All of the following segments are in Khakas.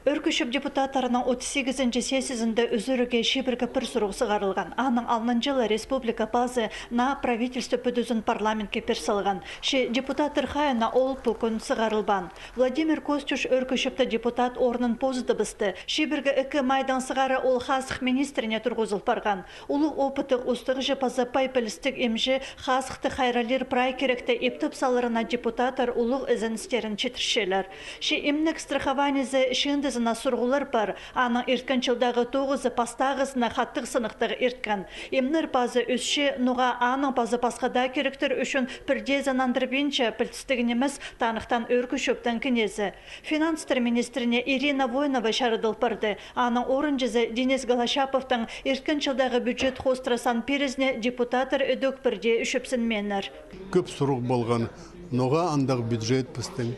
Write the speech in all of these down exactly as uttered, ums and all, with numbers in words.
Ӧӧркі чӧп депутаттарының отыс сигізінҷі сессиязында ӱзӱрге чибіргі пір сурығ сығарылған. Аның алнынҷы ла республика пазы наа правительство пӱдізін парламентке пир салған. Че депутаттар хайиина ол пу кӱн сығарылбаан. Владимир Костюш Ӧӧркі чӧптің депутат орнын позыдыбысты. Чибіргі ікі майдаң сығара ол хазых министріне турғызыл парған. Улуғ опыттығ устағҷы паза пай пілістіг имҷі хазыхты хайраллир прай киректі иптеп саларына депутаттар улуғ ізеністерін читірчелер. Че имнег страхованиезі чыындызына сурығлар пар, аның ирткен чылдағы тоғызы пастағызына хатығ сыныхтығ ирткен. Имнер пазы ӧсче, ноға аның пазы пасха даа киректер ӱчӱн пірдеезін андырбинча, пілдістіг нимес, таныхтаан Ӧӧркі чӧптің кнезі. Финанстар министріне Ирина Воинова чарыдыл парды. Аның орынҷызы Денис Голощаповтың ирткен чылдағы бюджет хоостыра сан пирізіне депутаттар ідӧк пірдее ӱчепсінмееннер. Кӧп сурығ полған, ноға андағ бюджет пістің,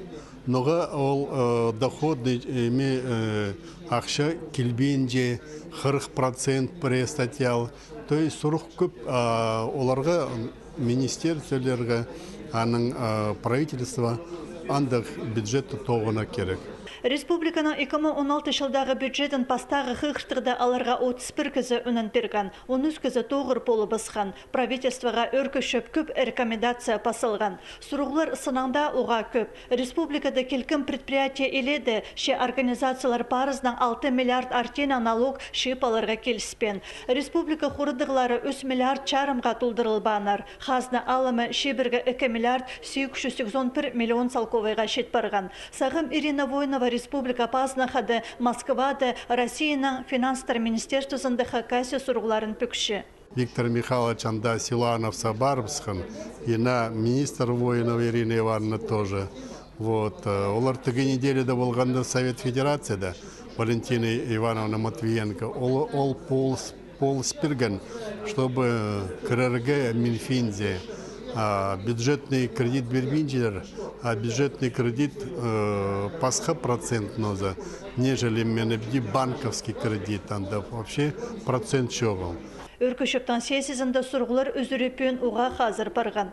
ноға ол, э, доходный, э, ме, э, ахча килбинче, хырых процент пірее статьял. То есть сурығ кӧп, а, оларға, министерстволарға, аның, а, правительство андағ бюджетті тоғына кирек. Республиканың ікі муң он алты чылдағы бюджетін пастағы хығыртығда аларға отыс пір кізі ӱнін пирген, он ӱс кізі тоғыр полыбысхан. Правительствоға Ӧӧркі чӧп кӧп рекомендация пас салған. Сурығлар сыннаң даа уғаа кӧп. Республикада килкім предприятие илееде, че организациялар парызынаң алты миллиард артиеннең налог чыып аларға киліспеен. Республика хорадығлары ӱс миллиард чарымға толдырылбааннар. Хазна алымы чибіргі ікі миллиард сигіс чӱс сигізон пір миллион салковайға чит парған. Сағам Ирина Воинова республика пазынаң хада Москвада Россияның финанстар министерствозында Хакасия сурығларын пӱкче. Виктор Михайлович анда Силуановсха парыбысхан, и наа министр Воинова Ирина Ивановна тоже. Вот, э, олар тігі неделяда полғанда Совет Федерацияда, Валентина Ивановна Матвиенко, ол, ол полыс, полыс пирген, чтобы кірерге Минфинзер, а, бюджетный кредит пирбинчелер, а бюджетный кредит, э, пасха процент нооза, нежели мин ибде банковский кредит, анда вообще процент чоғыл. Ӧӧркі чӧптің сессиязында сурығлар ӱзӱре пӱӱн уғаа хазыр парған.